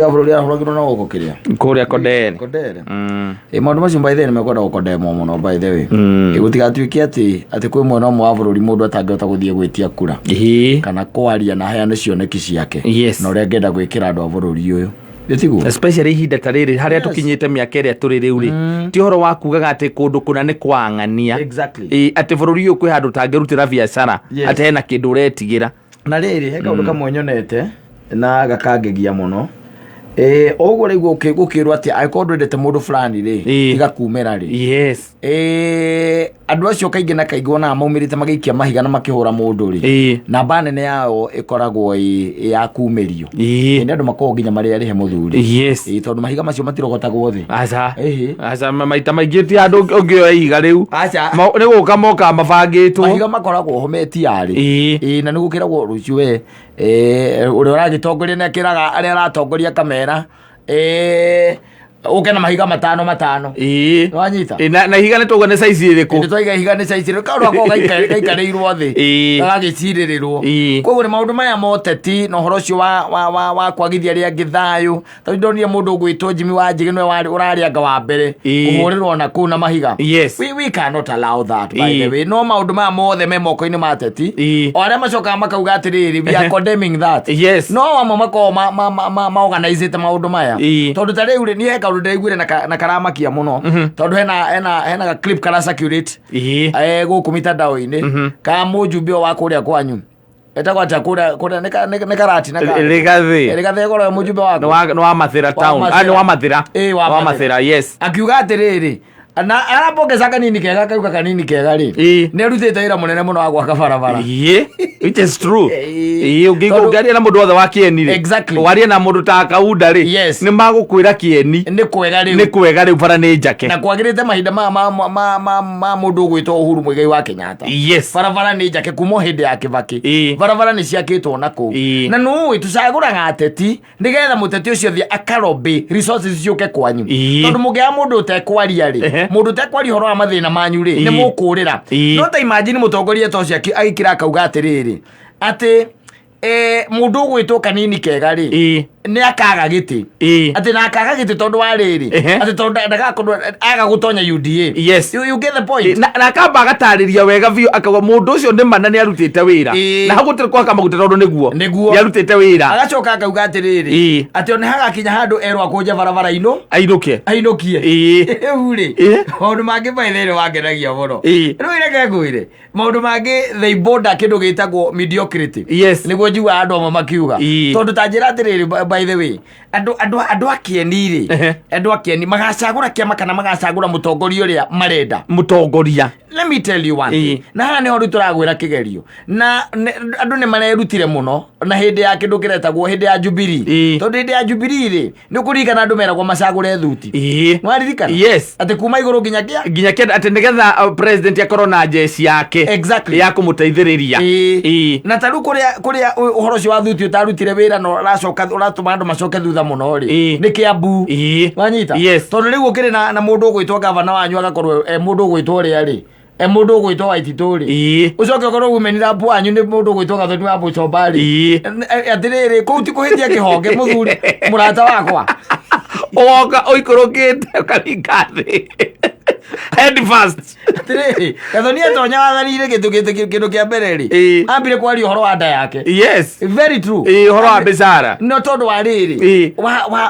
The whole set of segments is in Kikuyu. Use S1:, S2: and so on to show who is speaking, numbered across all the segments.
S1: Ya bũrũri arahũragĩrwo na gũkũ kĩrĩa
S2: Kũrĩa Kondere.
S1: Kondere. Ĩ maũndũ macio by the way nĩmekwenda gũkondemwo mũno by the way. Ĩ gũtigatuĩke atĩ kwĩ mwena ũmwe wa bũrũri mũndũ atangĩhota gũthiĩ gwĩtia kura kana kwaria na aheane cioneki ciake na ũrĩa angĩenda gwĩkĩra andũ a bũrũri ũyũ. Ĩ tiguo?
S2: Especially ihinda ta rĩrĩ harĩa tũkinyĩte mĩaka ĩrĩa tũrĩ rĩu rĩ, ti ũhoro wa kugaga atĩ kũndũ kũna nĩ kwang'ania. Ĩ, atĩ bũrũri ũyũ kwĩ handũ ũtangĩrutĩra biacara atĩ hena kĩndũ ũretigĩra.
S1: Na rĩrĩ, he kaũndũ kamwe nyonete na gakangegia mũno. Ĩ, ũguo rĩu gũkĩrwo atĩ angĩkorwo ndwendete mũndũ fulani rĩ, tiga kumĩra rĩ. Ĩ, andũ acio kaingĩ na kaingĩ wonaga maumĩrĩte magĩikia mahiga na makĩhũra mũndũ rĩ, namba nene yao ĩkoragwo ĩ ya kumĩrio. Nĩ andũ makoragwo nginya marĩ arĩhe mũthuri. Ĩ, tondũ mahiga macio matirogotagwo thĩ.
S2: Aca.
S1: Ĩhĩ.
S2: Aca, maita maingĩ ti andũ ũngĩoya ihiga rĩu.
S1: Aca.
S2: Nĩ gũka mokaga mabangĩtwo.
S1: Mahiga makoragwo ho metiarĩ. Ĩĩ, na nĩ gũkĩragwo rũciũ we, ũrĩa ũragĩtongoria nĩ akĩraga arĩa aratongoria akamera, ũke na mahiga matano matano. Nĩwanyita?
S2: Ĩĩ, na ihiga nĩ twauga nĩ size ĩrĩkũ?
S1: Nĩ twaiga ihiga nĩ size ĩrĩkũ? Kaũndũ gakoragwo gaikarĩirwo thĩ. Gagagĩcirĩrĩrwo. Koguo nĩ maũndũ maya ma ũteti na ũhoro ũcio wa kwagithia arĩa angĩ thayũ. Tondũ ndonire mũndũ ũgwĩtwo Jimmy Wanjigi nĩwe warĩ ũrarĩ anga wa mbere kũhũrĩrwo na kũu na mahiga. We cannot allow that, by the way. No maũndũ maya mothe me moko-inĩ ma ateti. O arĩa macokaga makauga atĩrĩrĩ, we are condemning that. No amwe makoragwo ma organizĩte maũndũ maya. Tondũ ta rĩu rĩ, niĩ he kaũndũ ndĩraiguire na karamakia mũno. Tondũ hena ga clip kara circulate gũkũ mitandao-inĩ ka mũjumbe wa kũrĩa kwanyu. Etagwo atĩa kũrĩa nĩ karati na
S2: Rĩgathĩ.
S1: Rĩgathĩ korwo mũjumbe waku.
S2: Nĩ wa Mathĩra town.
S1: Mathĩra.
S2: Ah, nĩ wa Mathĩra.
S1: Ĩĩ, wa
S2: Wa
S1: Mathĩra.
S2: Mathĩra, yes.
S1: Akiuga atĩrĩrĩ, na arabongeza kanini kega kauga kanini kega rĩ, nĩ arutĩte wĩra mũnene mũno wa gwaka barabara.
S2: Which is true.
S1: Ĩĩ.
S2: Ũngĩigua ũngĩaria na mũndũ wothe wa kĩeni rĩ. Warie na mũndũ ta Kaunda rĩ. Nĩ magũkwĩra kĩeni.
S1: Nĩ kwega rĩu.
S2: Nĩ kwega rĩu bara nĩ njake.
S1: Na kwagĩrĩte mahinda ma mũndũ ũgwĩtwo Uhuru Muigai wa Kenyatta. Barabara nĩ njake kuma o hĩndĩ ya Kibaki. Barabara nĩ ciakĩtwo na kũu. Na nũĩ tũcagũraga ateti nĩgetha mũteti ũcio athiĩ akarobĩ resources ciũke kwanyu. Tondũ mũngĩaga mũndũ ũtekwaria rĩ, mũndũ ũtekwaria ũhoro wa mathĩna manyu rĩ, nĩ mũkũrĩra. No ta imagine mũtongoria ta ũcio agĩkira akauga atĩrĩrĩ, atĩ mũndũ ũgwĩtwo kanini kega rĩ, nĩ akaga gĩtĩ. Atĩ na akaga gĩtĩ tondũ wa rĩrĩ, atĩ tondũ ndagakorwo aga gũtonya UDA. You get the point?
S2: Na akamba agatarĩria wega biũ akauga mũndũ ũcio nĩ mana nĩ arutĩte wĩra. Na hau gũtirĩ kwaka maguta tondũ nĩguo.
S1: Nĩguo.
S2: Nĩ arutĩte wĩra.
S1: Agacoka akauga atĩrĩrĩ, atĩ ona hagakinya handũ erwo akũnje barabara ino.
S2: Ainũke.
S1: Ainũkie. Rĩu rĩ, maũndũ mangĩ by the way wangenagia mũno. Rĩu reke ngwĩre, maũndũ mangĩ they border kĩndũ gĩtagwo mediocrity. Nĩguo njiguaga andũ amwe makiuga. Tondũ ta njĩra atĩrĩrĩ, by the way, andũ a kĩeni rĩ, andũ a kĩeni magacagũra kĩama kana magacagũra mũtongoria ũrĩa marenda.
S2: Mũtongoria.
S1: Let me tell you one thing. Na haha nĩho rĩu tũragwĩra kĩgerio. Na andũ nĩ marerutire mũno na hĩndĩ ya kĩndũ kĩretagwo hĩndĩ ya Jubilee. Tondũ hĩndĩ ya Jubilee rĩ, nĩ ũkũririkana andũ meragwo macagũre thuti. Nĩwaririkana? Atĩ kuma igũrũ nginya kĩa?
S2: Nginya kĩa, atĩ nĩgetha president akorwo na njeci yake. Ya kũmũteithĩrĩria.
S1: Na ta rĩu kũrĩa ũhoro ũcio wa thuti ũtarutire wĩra na ũracoka ũratũma andũ macoke thutha mũno rĩ, nĩ Kiambu. Wanyita? Tondũ rĩu ũkĩrĩ na mũndũ ũgwĩtwo gavana wanyu agakorwo e mũndũ ũgwĩtwo ũrĩa rĩ, e mũndũ ũgwĩtwo Waititũ rĩ. Ũcoke ũkorwo women rep wanyu nĩ mũndũ ũgwĩtwo Gathoni wa Mũchomba rĩ. Atĩrĩrĩ, kũu ti kũhĩtia kĩhonge mũthuri mũrata wakwa.
S2: Ũgoka ũikũrũkĩte ũkaringa thĩ. Head first.
S1: Atĩrĩrĩ, Gathoni atonya wathani-inĩ kĩndũ kĩa mbere rĩ, ambire kwaria ũhoro wa nda yake. Very true.
S2: Ũhoro wa mĩcara.
S1: No tondũ wa rĩrĩ,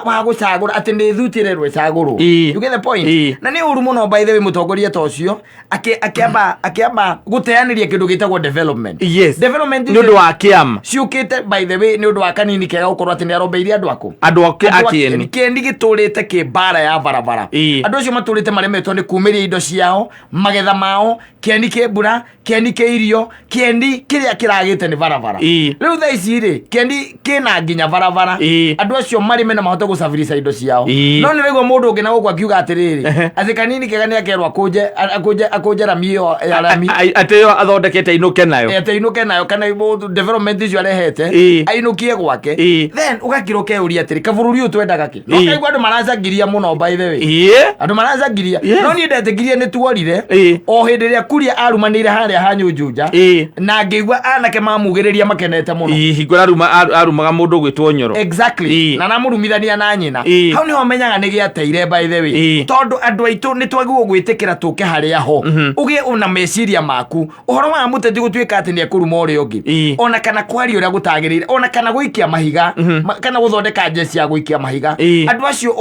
S1: wa gũcagũra atĩ nĩ thuti ĩrerwo ĩcagũrwo. You get the point? Na nĩ ũru mũno by the way mũtongoria ta ũcio akĩamba gũteanĩria kĩndũ gĩtagwo development. Development
S2: Nĩ ũndũ wa kĩama.
S1: Ciũkĩte by the way nĩ ũndũ wa kanini kega gũkorwo atĩ nĩ arombeirie andũ akũ.
S2: Andũ
S1: Andũ
S2: a kĩeni.
S1: Kĩeni gĩtũrĩte kĩ mbara ya barabara. Andũ acio matũrĩte maremetwo nĩ kumĩria indo ciao, magetha mao, kĩeni kĩ mbura, kĩeni kĩ irio, kĩeni kĩrĩa kĩragĩte nĩ barabara. Rĩu thaa ici rĩ, kĩeni kĩna nginya barabara. Andũ acio marĩme na mahote gũcabirisha indo ciao. No nĩ raigua mũndũ ũngĩ na gũkũ akiuga atĩrĩrĩ, atĩ kanini kega nĩ akerwo akũnje rami ĩyo ya rami.
S2: Atĩ ĩyo athondekete ainũke nayo.
S1: Atĩ ainũke nayo kana development icio arehete, ainũkie gwake. Then ũgakira ũkeyũria atĩrĩ, kabũrũri ũyũ twendaga kĩ? No kaigua andũ maracangiria mũno by the way. Andũ maracangiria. No niĩ ndetĩkirie Tuonire nĩ tuorire o hĩndĩ ĩrĩa Kuria arumanĩire harĩa ha Nyũnjunja na ngĩigua anake mamugĩrĩria makenete mũno.
S2: Ĩĩ, hingo araruma arumaga mũndũ ũgwĩtwo Nyoro.
S1: Na namũrumithania na nyina. Hau nĩho menyaga nĩ gĩateire, by the way, tondũ andũ aitũ nĩ twagĩrĩirwo gwĩtĩkĩra tũke harĩa ho ũgĩe na meciria maku. Ũhoro wa mũteti gũtuĩka atĩ nĩ ekũruma ũrĩa ũngĩ, ona kana kwaria ũrĩa gũtagĩrĩire, ona kana gũikia mahiga, kana gũthondeka njeci ya gũikia mahiga, andũ acio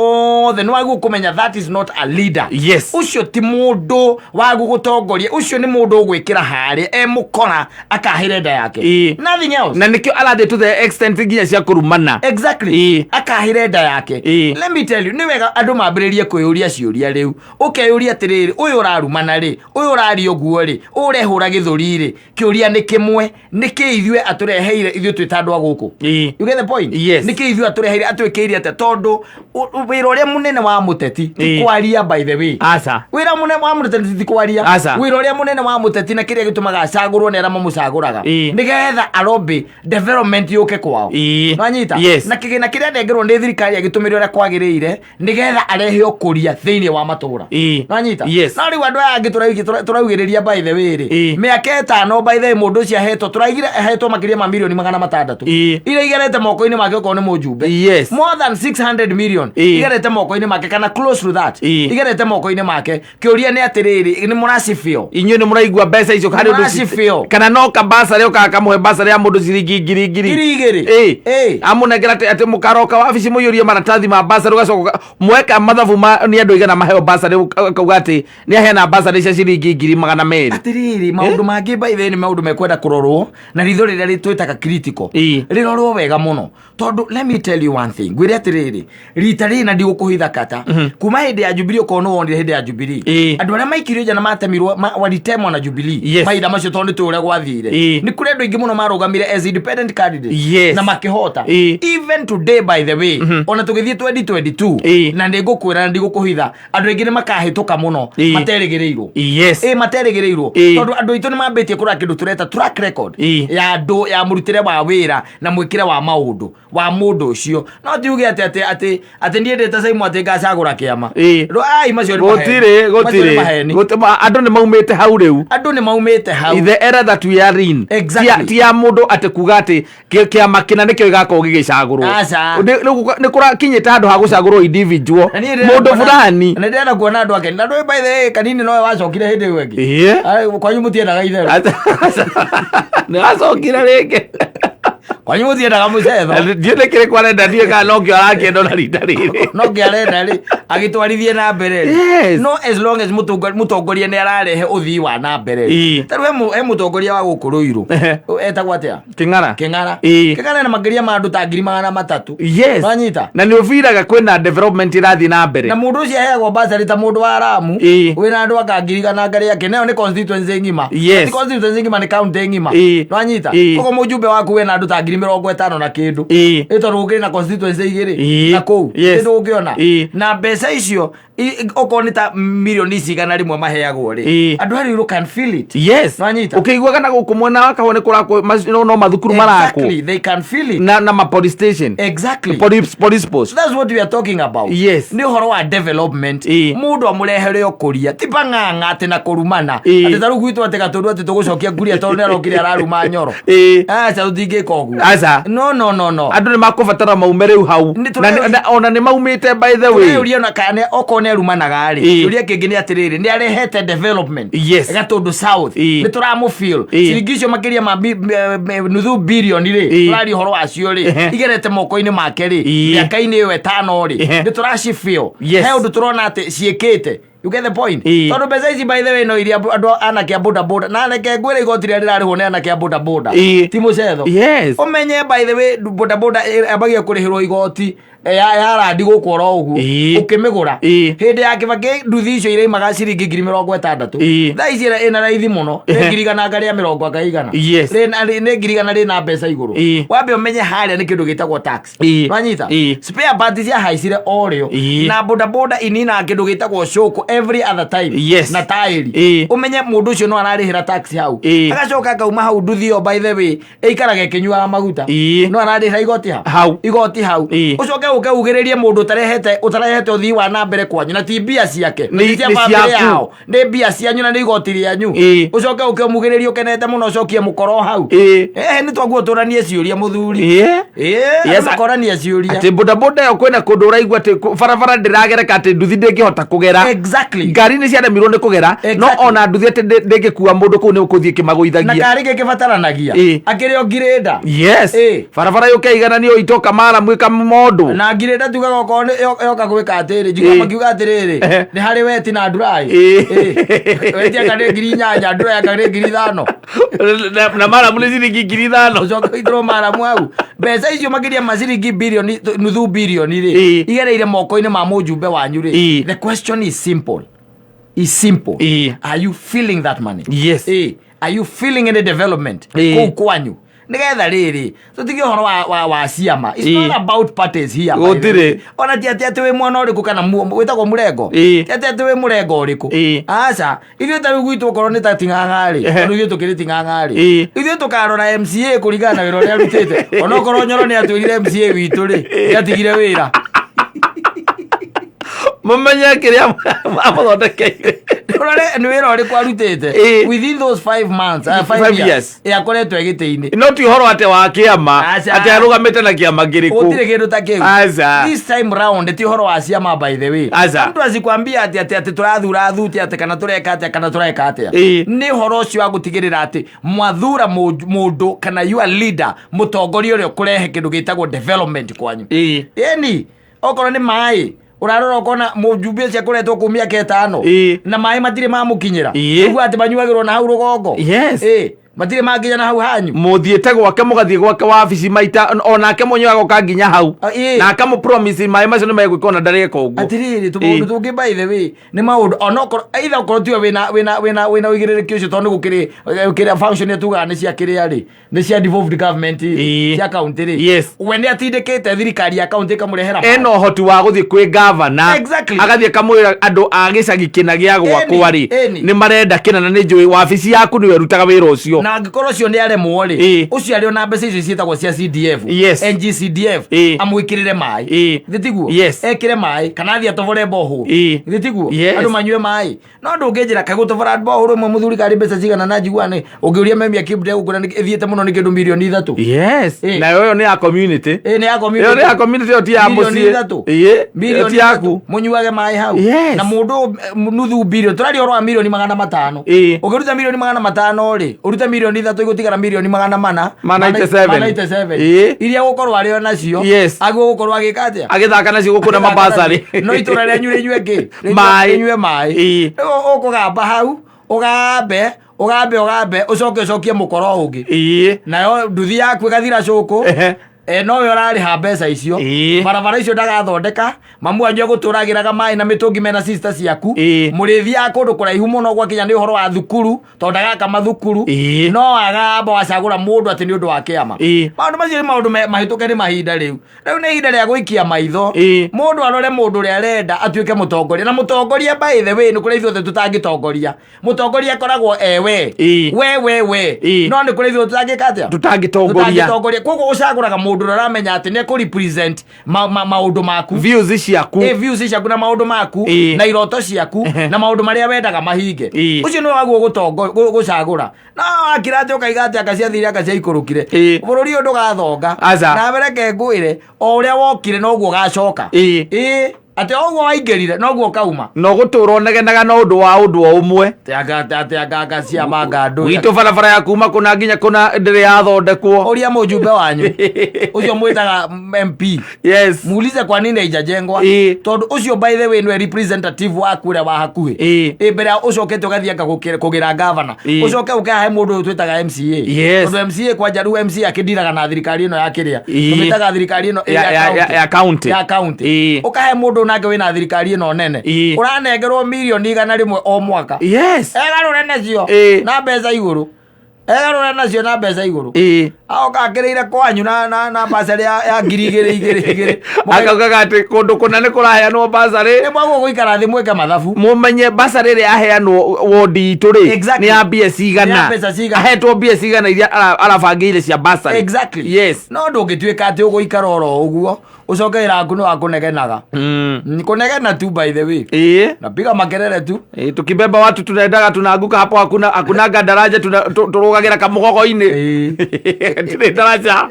S1: othe nĩ wagĩrĩirwo kũmenya that is not a leader. Ũcio ti mũndũ wa gũgũtongoria, ũcio nĩ mũndũ ũgwĩkĩra harĩa e mũkora akahĩre nda yake. Nothing else.
S2: Na nĩkĩo arathiĩ to the extent nginya cia kũrumana.
S1: Akahĩre nda yake. Let me tell you, nĩ wega andũ mambĩrĩrie kwĩyũria ciũria rĩu. Ũkeyũria atĩrĩrĩ, ũyũ ũrarumana rĩ, ũyũ ũraria ũguo rĩ, ũyũ ũrehũra gĩthũri rĩ, kĩũria nĩ kĩmwe, nĩ kĩ ithuĩ atũreheire ithuĩ twĩ ta andũ a gũkũ? You get the point?
S2: Yes.
S1: Nĩ kĩ ithuĩ atũreheire, atwĩkĩire atĩa? Tondũ wĩra ũrĩa mũnene wa mũteti ti kwaria, by the way.
S2: Aca.
S1: Wĩra mũnene wa mũteti ti kwaria.
S2: Aca.
S1: Wĩra ũrĩa mũnene wa mũteti na kĩrĩa gĩtũmaga acagũrwo nĩ arĩa mamũcagũraga, nĩgetha arobĩ development yũke kwao. Nwanyita?
S2: Yes.
S1: Na kĩgĩna kĩrĩa anengerwo nĩ thirikari agĩtũmĩre ũrĩa kwagĩrĩire, nĩgetha arehe ũkũria thĩinĩ wa matũra. Nwanyita?
S2: Yes.
S1: No rĩu andũ aya angĩ tũraugĩrĩria, by the way rĩ, mĩaka 5, by the way, mũndũ ũcio ahetwo, tũraigire ahetwo makĩria ma mirioni 600 iria igerete moko-inĩ make, okorwo nĩ mũjumbe, more than 600 million igerete moko-inĩ make, kana close to that, igerete moko-inĩ make. Kĩũria nĩ atĩrĩrĩ, nĩ mũracibio?
S2: Inyuĩ nĩ mũraigua mbeca icio harĩ ũndũ
S1: Mũracibio.
S2: Kana no kabacarĩ okaga kamũhe bacarĩ ya mũndũ ciringi ngiri ngiri
S1: 2000.
S2: Amũnengera atĩ mũkaroka wabici mũiyũrie maratathi ma bacarĩ, ũgacoka mweka mathabu ma nĩ andũ igana maheo bacarĩ, ũkauga atĩ nĩ aheana bacarĩ cia ciringi 200,000.
S1: Atĩrĩrĩ, maũndũ mangĩ, by the way, nĩ maũndũ mekwenda kũrorwo na ritho rĩrĩa twĩtaga critical, rĩrorwo wega mũno, tondũ let me tell you one thing, ngwĩre atĩrĩrĩ, rita rĩrĩ na ndigũkũhitha kata, kuma hĩndĩ ya Jubilee, okorwo nĩ wonire hĩndĩ ya Jubilee, andũ arĩa maikirio nja na matemirwo walitemwo na Jubilee mahinda macio, tondũ nĩ tũĩ ũrĩa gwathire, nĩ kũrĩ andũ aingĩ mũno marũgamire as independent candidates na makĩhota. Even today, by the way, ona tũgĩthiĩ 2022, na nĩ ngũkwĩra na ndigũkũhitha, andũ aingĩ nĩ makahĩtũka mũno materĩgĩrĩirwo. Ĩ, materĩgĩrĩirwo, tondũ andũ aitũ nĩ mambĩtie kũrora kĩndũ tũreta track record ya andũ, ya mũrutĩre wa wĩra na mwĩkĩre wa maũndũ wa mũndũ ũcio. No tiuge atĩ niĩ ndĩta Simon atĩ ngacagũra kĩama. Ai, macio nĩ maheni.
S2: Gũtirĩ.
S1: Macio nĩ
S2: Gũtirĩ.
S1: maheni.
S2: Andũ nĩ maumĩte hau rĩu.
S1: Andũ nĩ maumĩte hau.
S2: The era that we are in, ti ya mũndũ atĩ kuga atĩ kĩama kĩna nĩkĩo gĩgakorwo gĩgĩcagũrwo.
S1: Aca.
S2: Rĩu nĩ kũrakinyĩte handũ ha gũcagũrwo individual,
S1: Na niĩ ndĩrenda
S2: mũndũ fulani.
S1: Na nĩ ndĩrenda kuona andũ ake na ndũĩ, by the way, kanini nowe wacokire hĩndĩ ĩyo ĩngĩ. Ai, kwanyu mũtiendaga itherũ.
S2: Nĩ wacokire rĩngĩ.
S1: Kwanyu mũtiendaga mũcetho.
S2: Ndiũ nĩ kĩrĩkũ arenda, ndiũ kana nokĩo arakĩenda ona rita rĩrĩ.
S1: No kĩarenda rĩ, agĩtwarithie na mbere rĩ. No as long as mũtongoria nĩ ararehe ũthii wa na mbere rĩ. Ta rĩu he mũtongoria wa gũkũ Rũirũ etagwo atĩa?
S2: Kĩng'ara.
S1: Kĩng'ara. Kĩng'ara na makĩria ma andũ ta 300,000. Wanyita?
S2: Na nĩ ũbiraga kwĩna development ĩrathiĩ na mbere.
S1: Na mũndũ ũcio aheagwo basarĩ ta mũndũ wa Ramu wĩna andũ anga 100,000 ngari yake, nayo nĩ constituency ng'ima. Ti constituency ng'ima, nĩ county ng'ima. Nwanyita? Koguo mũjumbe waku wĩna andũ ta 50,000 na kĩndũ, ĩ tondũ gũkĩrĩ na constituency igĩrĩ na kũu kĩndũ ũngĩona na mbeca icio okorwo nĩ ta mirioni ici 100 maheagwo rĩ, andũ a Ruiru can feel it. Nwanyita?
S2: Ũkĩiguaga na gũkũ mwena wa Kahũa nĩ kũrakwo no mathukuru marakwo.
S1: Exactly, they can feel it.
S2: Na ma police station, police post.
S1: So that's what we are talking about. Nĩ ũhoro wa development. Mũndũ amũrehere ũkũria, ti pang'ang'a atĩ na kũrumana, atĩ ta rĩu gwitũ atĩ Gatũndũ atĩ tũgũcokia nguria tondũ nĩ arokire araruma Nyoro. Aca, tũtingĩka ũguo.
S2: Aca.
S1: No, no, no, no.
S2: Andũ nĩ makũbatara maume rĩu hau. Na ona nĩ maumĩte, by the way.
S1: Tũreyũria ona kana okorwo nĩ arumanaga rĩ, kĩũria kĩngĩ nĩ atĩrĩrĩ, nĩ arehete development Gatũndũ South? Nĩ tũramũfeel ciringi icio makĩria ma nuthu bilioni rĩ, tũraria ũhoro wacio rĩ, igerete moko-inĩ make rĩ, mĩaka-inĩ ĩyo 5 rĩ, nĩ tũracifeel? He ũndũ tũrona atĩ ciĩkĩte? You get the point? Tondũ mbeca ici, by the way, no iria andũ anake a boda boda, na reke ngwĩre, igoti rĩrĩa rĩrarĩhwo nĩ anake a boda boda ti mũcetho. Ũmenye, by the way, boda boda ĩambagia kũrĩhĩrwo igoti ya randi gũkũ oro ũguo ũkĩmĩgũra. Hĩndĩ ya Kĩbakĩ nduthi icio iraimaga ciringi 60,000. Thaa ici ĩna raithi mũno, nĩ 100,000 anga rĩa mĩrongo anga igana. Nĩ 100,000 rĩna mbeca igũrũ. Wambe ũmenye harĩa nĩ kĩndũ gĩtagwo tax. Nwanyita? Spare parts ciahaicire o rĩo. Na boda boda ininaga kĩndũ gĩtagwo cũkũ Every other time. Na taĩri. Ũmenye mũndũ ũcio no ararĩhĩra tax hau. Agacoka akauma hau, nduthi ĩyo, by the way, ĩikaraga ĩkĩnyuaga maguta. No ararĩhĩra igoti ha?
S2: Hau.
S1: Igoti hau. Ũcoke ũke ugĩrĩrie mũndũ ũtarehete ũthii wa na mbere kwanyu, na ti mbia ciake, na ti cia
S2: Nĩ
S1: bamĩrĩ
S2: ciaku.
S1: yao, nĩ mbia cianyu na nĩ igoti rĩanyu. Ũcoke ũke ũmugĩrĩrie ũkenete mũno, ũcokie mũkoro hau. Nĩ twaguo tũranie ciũria, mũthuri. Andũ makorania ciũria.
S2: Atĩ bodaboda ĩyo, kwĩna kũndũ ũraigua atĩ barabara ndĩragereka, atĩ nduthi ndĩngĩhota kũgera. Ngari nĩ ciaremirwo nĩ kũgera, no ona nduthi atĩ ndĩngĩkua mũndũ kũu, nĩ ũkũthiĩ
S1: Na
S2: kĩmagũithagia.
S1: Karĩ gĩkĩbataranagia akĩrĩ o ngirĩnda.
S2: Barabara yũke igananio itoka maramu ĩkamondwo.
S1: Na ngirĩnda tugaga okorwo nĩ yoka gwĩka atĩrĩ, njiga makiuga atĩrĩrĩ, nĩ harĩ weti na ndurai. Weti anga nĩ 8,000, ndurai anga nĩ 5,000.
S2: Na maramu nĩ ciringi 5,000.
S1: Ũcoke ũitũrwo maramu hau, mbeca icio makĩria ma ciringi bilioni, nuthu bilioni rĩ, igereire moko-inĩ ma mũjumbe wanyu rĩ. The question is simple, is simple. Are you feeling that money? Are you feeling any development kũu kwanyu, nigetha rĩrĩ tũtige ũhoro wa ciama? It's not about parties here, by the
S2: Gũtirĩ.
S1: way. Ona ti atĩ wĩ mwena ũrĩkũ kana wĩtagwo mũrengo. Ti atĩ wĩ mũrengo ũrĩkũ. Aca, ithuĩ ta rĩu gwitũ okorwo nĩ ta ting'ang'a rĩ, tondũ ithuĩ tũkĩrĩ ting'ang'a rĩ, ithuĩ tũkarora MCA kũringana na wĩra ũrĩa arutĩte, onokorwo Nyoro nĩ atwĩrire MCA witũ rĩ, nĩ atigire wĩra.
S2: Mũmenye kĩrĩa amũthondekeire.
S1: Ũrore nĩ wĩra ũrĩkũ arutĩte within those 5 months, 5
S2: 5
S1: years,
S2: years.
S1: Akoretwo e gĩtĩ-inĩ.
S2: No ti ũhoro atĩ wa kĩama.
S1: Aca.
S2: Atĩ arũgamĩte na kĩama kĩrĩkũ.
S1: Gũtirĩ kĩndũ ta kĩu.
S2: Aca.
S1: This time round ti ũhoro wa ciama, by the way.
S2: Aca.
S1: Mtu asikwambia atĩ tũrathura thuti, atĩ kana tũreka atĩa, kana tũreka atĩa. Nĩ ũhoro ũcio wa gũtigĩrĩra atĩ mwathura mũndũ kana your leader, mũtongoria ũrĩa ũkũrehe kĩndũ gĩtagwo development kwanyu. Ĩni okorwo nĩ maĩ, ũrarora ũkona mũjumbe ũcio akoretwo kũu mĩaka 5 na maĩ matirĩ mamũkinyĩra. Ũguo atĩ manyuagĩrwo na hau rũgongo. Matirĩ makinya na hau hanyu.
S2: Mũthiĩte gwake, mũgathiĩ gwake wabici maita, onake mwenyewe agoka nginya hau
S1: Ah, ĩĩ.
S2: na akamũ promise maĩ macio nĩ megwĩka, ona ndareka ũguo.
S1: Atirĩrĩ, tũmaũndũ tũngĩ, by the way, nĩ maũndũ onokorwo either okorwo tiwe wĩna ũigĩrĩrĩki ũcio, tondũ nĩ gũkĩrĩ kĩrĩa function ĩrĩa tugaga nĩ cia kĩrĩa rĩ, nĩ cia devolved government rĩ, cia county rĩ, we nĩ atindĩkĩte thirikari ya county ĩkamũrehera maĩ.
S2: Ena ũhoti wa gũthiĩ kwĩ gavana. Agathiĩ akamwĩra andũ a gĩcagi kĩna gĩa gwakwa rĩ, nĩ marenda kĩna, na nĩ njũĩ wabici yaku nĩwe ĩrutaga wĩra ũcio.
S1: Na angĩkorwo ũcio nĩ aremwo rĩ, ũcio arĩ ona mbeca icio ciĩtagwo cia CDF, NGCDF, amwĩkĩrĩre maĩ. Githĩ tiguo? Ekĩre maĩ kana athiĩ atobore borehole. Githĩ tiguo?
S2: Yes.
S1: Andũ manyue maĩ. No ndũngĩnjĩra kaĩ gũtobora borehole ĩmwe, mũthuri, karĩ mbeca cigana? Na njigua nĩ ũngĩũria memia kĩndũ gũkũra ĩthiĩte mũno nĩ kĩndũ 3 mirioni.
S2: Nayo ĩyo nĩ ya community.
S1: Ĩ, nĩ ya
S2: Ĩyo
S1: community.
S2: nĩ ya community, ĩyo ti ya
S1: Mirioni
S2: mũciĩ.
S1: 3.
S2: Ĩyo
S1: Mirioni
S2: ti yaku.
S1: 3, mũnyuage maĩ hau. Na mũndũ nuthu bilioni, tũraria ũhoro wa 500 milioni. Ũngĩruta 500 milioni rĩ, ũrute 3 mirioni, igũtigara 400 milioni.
S2: Ma 97.
S1: Ma 97. Iria gũkorwo arĩ o nacio. Agwo gũkorwo agĩka atĩa?
S2: Agĩthaka nacio gũkũ na mabasarĩ.
S1: No itũra rĩanyu rĩnyue kĩ?
S2: Maĩ.
S1: Rĩnyue maĩ. Rĩu ũkũgamba hau, ũgambe, ũgambe, ũgambe, ũcoke ũcokie mũkoro ũngĩ. Nayo nduthi yaku ĩgathira cũkũ. Nowe ũrarĩha mbeca icio. Barabara icio ndagathondeka, mamu wanyu egũtũragĩraga maĩ na mĩtũngi mena sister ciaku. Mũrĩthiaga kũndũ kũraihu mũno gwakinya nĩ ũhoro wa thukuru, tondũ ndagaka mathukuru. No agamba wacagũra mũndũ atĩ nĩ ũndũ wa kĩama. Maũndũ macio nĩ maũndũ mahĩtũke nĩ mahinda. Rĩu nĩ ihinda rĩa gũikia maitho, mũndũ arore mũndũ ũrĩa arenda atuĩke mũtongoria. Na mũtongoria, by the way, nĩ kũrĩ ithuothe tũtangĩtongoria. Mũtongoria akoragwo e we, we. No nĩ kũrĩ ithuothe tũtangĩka atĩa?
S2: Tũtangĩtongoria.
S1: Tũtangĩtongoria. Koguo ũcagũraga mũndũ ũrĩa ũramenya atĩ nĩ ekũ-represent maũndũ maku,
S2: views ciaku.
S1: Views ciaku na maũndũ maku, na iroto ciaku, na maũndũ marĩa wendaga mahinge. Ũcio nĩwe waguo gũcagũra. No akira atĩ ũkaiga atĩ anga ciathire, anga ciaikũrũkire, bũrũri ũyũ ndũgathonga.
S2: Aca.
S1: Na reke ngwĩre, o ũrĩa wokire noguo ũgacoka. Ĩĩ, atĩ o ũguo waingĩrire noguo ũkauma.
S2: Na ũgũtũra ũnegenaga na ũndũ wa ũndũ o ũmwe.
S1: Atĩ anga cia manga andũ
S2: Gwitũ barabara ya kuma kũna nginya kũna ndĩrĩ yathondekwo.
S1: Ũria mũjumbe wanyu ũcio mwĩtaga MP. Muulize kwa nini haijajengwa. Tondũ ũcio, by the way, nĩwe representative waku ũrĩa wa hakuhĩ. Mbere ya ũcokete ũgathiĩ anga kũgĩra gavana, ũcoke ũkahe mũndũ ũyũ twĩtaga MCA. Tondũ MCA kwanja rĩu MCA akĩndiraga na thirikari ĩno ya kĩrĩa tũmĩtaga thirikari ĩno
S2: Ya county.
S1: Ya county. Ũkahe mũndũ nake wĩna thirikari ĩno nene. Ũranengerwo 100 milioni o mwaka, egarũre nacio na mbeca igũrũ. Egarũra nacio na mbeca igũrũ. Agoka akĩrĩire kwanyu na basarĩ ya 2,000 igĩrĩ igĩrĩ.
S2: Akaugaga atĩ kũndũ kũna nĩ kũraheanwo basarĩ.
S1: Nĩ mwagwo gũikara thĩ mwĩke mathabu.
S2: Mũmenye basarĩ ĩrĩa yaheanwo wondi itũ rĩ nĩ ya mbia
S1: Nĩ ya
S2: cigana.
S1: mbeca cigana.
S2: Ahetwo mbia cigana iria arabangĩire cia basarĩ.
S1: Exactly.
S2: Yes.
S1: No ndũngĩtuĩka atĩ ũgũikara oro ũguo ũcoke wĩra waku nĩ wa kũnegenaga. Kũnegena tu, by the way. Napiga makelele tu.
S2: Ĩĩ, tukibeba watu tunaendaga tunaanguka hapo, hakuna hakunanga daraja, tũrũgagĩra kamũgogo-inĩ. Tirĩ daraja,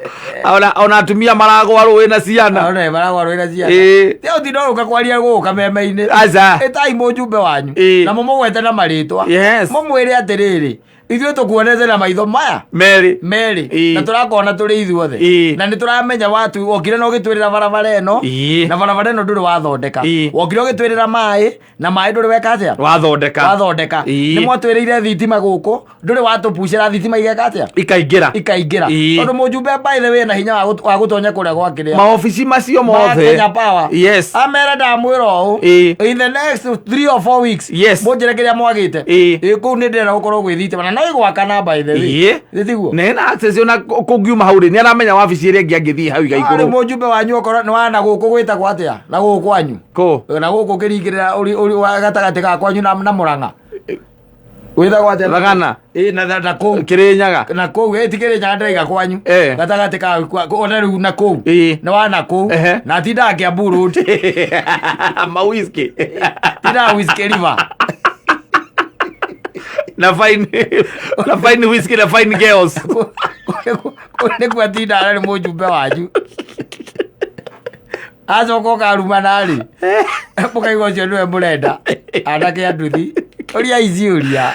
S2: ona atumia maragwa rũĩ na ciana.
S1: Ona maragwa rũĩ na ciana. Te ũtinda ũgũka kwaria gũkũ kameme-inĩ.
S2: Aca.
S1: Ĩtai mũjumbe wanyu. Na mũmũgwete na marĩtwa. Mũmwĩre atĩrĩrĩ, ithuĩ tũkuonete na maitho maya
S2: merĩ.
S1: Merĩ. Na tũrakona tũrĩ ithuothe. Na nĩ tũramenya watu wokire na ũgĩtwĩrĩra barabara ĩno. Na barabara ĩno ndũrĩ wathondeka. Wokire ũgĩtwĩrĩra maĩ na maĩ ndũrĩ weka atĩa?
S2: Wathondeka.
S1: Wathondeka. Nĩ mwatwĩrĩire thitima gũkũ, ndũrĩ watũpucĩra thitima igeka atĩa?
S2: Ikaingĩra.
S1: Ikaingĩra. Tondũ mũjumbe, by the way, na hinya wa gũtonya kũrĩa gwakĩrĩa
S2: maobici macio
S1: ma
S2: mothe.
S1: Kenya Power. Amera ndamwĩra ũũ, in the next 3 or 4 weeks, mũnjĩre kĩrĩa mwagĩte. Ĩ kũu nĩ ndĩrenda gũkorwo gwĩ thitima na no ĩgwakana, by the way. Ĩ tiguo?
S2: Na ena access ona kũngiuma hau rĩ, nĩ aramenya wabici ĩrĩa ĩngĩ angĩthiĩ hau iga
S1: Arĩ
S2: igũrũ.
S1: Mũjumbe wanyu okorwo nĩ wa na gũkũ gwĩtagwo atĩa na gũkũ kwanyu?
S2: Kũ?
S1: Na gũkũ kĩringĩrĩra ũri wa gatagatĩ ga kwanyu na Mũrang'a wĩtagwo atĩa?
S2: Thagana.
S1: Ĩ na kũu.
S2: Kĩrĩnyaga.
S1: Na kũu ĩ ti Kĩrĩnyaga, ndĩraiga kwanyu. Gatagatĩ ka ona rĩu na kũu. Nĩ wa na kũu. Na atindaga Kiambu Road.
S2: Mawiski.
S1: Tindaga Whiskey River.
S2: Na fine whisky na fine girls.
S1: Kũu nĩkuo atindaga, na nĩ mũjumbe wanyu. Acoka ũkarumana rĩ, mũkaigua ũcio nĩwe mũrenda anake a nduthi ũria ici ũria.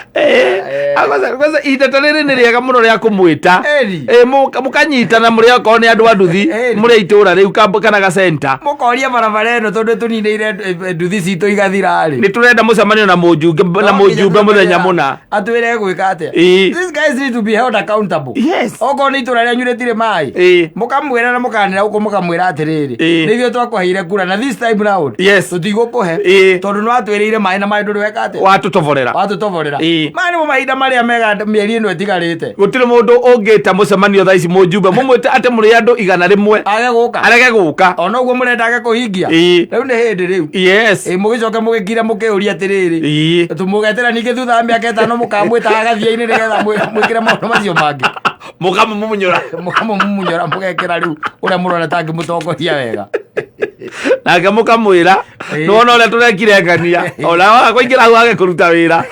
S2: Kwanza ihinda ta rĩrĩ nĩ rĩega mũno rĩa kũmwĩta.
S1: Ĩni.
S2: Mũkanyitana mũrĩ okorwo nĩ andũ a nduthi mũrĩ a itũra rĩu kana gacenta.
S1: Mũkoria barabara ĩno tondũ tũninĩire nduthi citũ igathira rĩ.
S2: Nĩ tũrenda mũcemanio na mũjumbe mũthenya mũna.
S1: Atwĩre gwĩka atĩa. These guys need to be held accountable. Okorwo nĩ itũra rĩanyu rĩtirĩ maĩ, mũkamwĩra na mũkanĩra gũkũ, mũkamwĩra atĩrĩrĩ, nĩ ithuĩ twakũheire kura na this time round tũtigũkũhe tondũ nĩ watwĩrĩire maĩ na maĩ ndũrĩ weka atĩa?
S2: Watũtoborera.
S1: Watũtoborera. Maya nĩmo mahinda marĩa mega mĩeri ĩno ĩtigarĩte.
S2: Gũtirĩ mũndũ ũngĩta mũcemanio thaa ici, mũjumbe mũmwĩte atĩ mũrĩ andũ 100
S1: age gũka.
S2: Arege gũka.
S1: Ona ũguo mũrenda age kũhingia. Rĩu nĩ hĩndĩ rĩu. Ĩ mũgĩcoke mũgĩkire mũkĩũria atĩrĩrĩ, tũmũgetera ningĩ thutha wa mĩaka 5 mũkamwĩta agathia-inĩ nĩgetha mwĩkĩre maũndũ macio mangĩ.
S2: Mũkamũmumunyũra.
S1: Mũkamũmumunyũra, mũgekĩra rĩu ũrĩa mũrona tangĩmũtongoria wega.
S2: Nake mũkamwĩra, nĩwona ũrĩa tũrekire ng'ania, ona waga kũingĩra hau wage kũruta wĩra,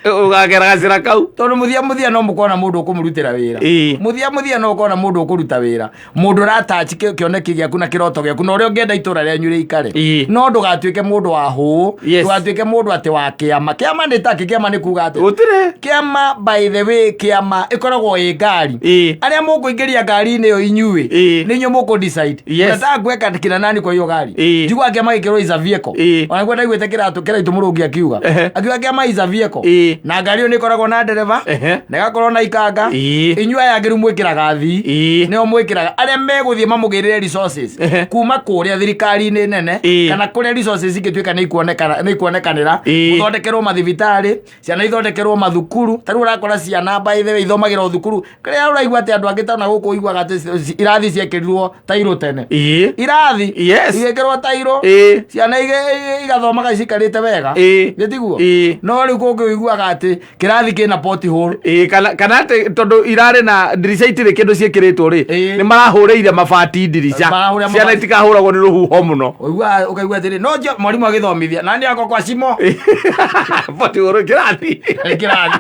S2: ũgakera gacĩra kau.
S1: Tondũ mũthia mũthia no mũkona mũndũ ũkũmũrutĩra wĩra. Mũthia mũthia no ũkona mũndũ ũkũruta wĩra, mũndũ ũratachi kĩoneki gĩaku na kĩroto gĩaku na ũrĩa ũngĩenda itũra rĩanyu rĩikare. No ndũgatuĩke mũndũ wa hũũ. Ndũgatuĩke mũndũ atĩ wa kĩama. Kĩama nĩ takĩ? Kĩama nĩ kuga atĩ
S2: Gũtirĩ.
S1: Kĩama, by the way, kĩama ĩkoragwo ĩ ngari. Arĩa mũkũingĩria ngari-inĩ ĩyo inyuĩ nĩ inyuĩ mũkũ decide. Nataka kuweka kina nani kwa hiyo gari. Njiguaga kĩama gĩkĩrwo is a vehicle. Ona niguo ndaiguĩte kĩratũ kĩraitũ mũrũngi akiuga akiuga kĩama is a vehicle. Na ngari ĩyo nĩ ĩkoragwo na ndereba na ĩgakorwo na ikanga. Inyuĩ aya angĩ rĩu mwĩkĩraga thii, nĩo mwĩkĩraga arĩa megũthiĩ mamũgĩrĩre resources kuma kũrĩa thirikari-inĩ nene kana kũrĩa resources ingĩtuĩka nĩ ikuonekanĩra. Mũthondekerwo mathibitarĩ, ciana ithondekerwo mathukuru. Ta rĩu ũrakora ciana, by the way, ithomagĩra o thukuru kĩrĩa ũraigua atĩ andũ angĩ tana gũkũ ũiguaga atĩ irathi ciekĩrirwo tairũ tene. Irathi igĩkĩrwo tairũ, ciana igathomaga cikarĩte wega. Gĩtiguo? No rĩu kũngĩ ũiguaga atĩ kĩrathi kĩna pothole.
S2: Ĩĩ, kana atĩ tondũ irarĩ na ndirica itirĩ kĩndũ ciĩkĩrĩtwo rĩ, nĩ marahũrĩire mabati ndirica.
S1: Marahũrĩra
S2: Ciana
S1: mabati.
S2: itikahũragwo nĩ rũhuho mũno.
S1: Ũiguaga ũkaigua atĩrĩ no njio mwarimũ agĩthomithia na nĩ akwa kwa cimo.
S2: Pothole kĩrathi.
S1: Kĩrathi.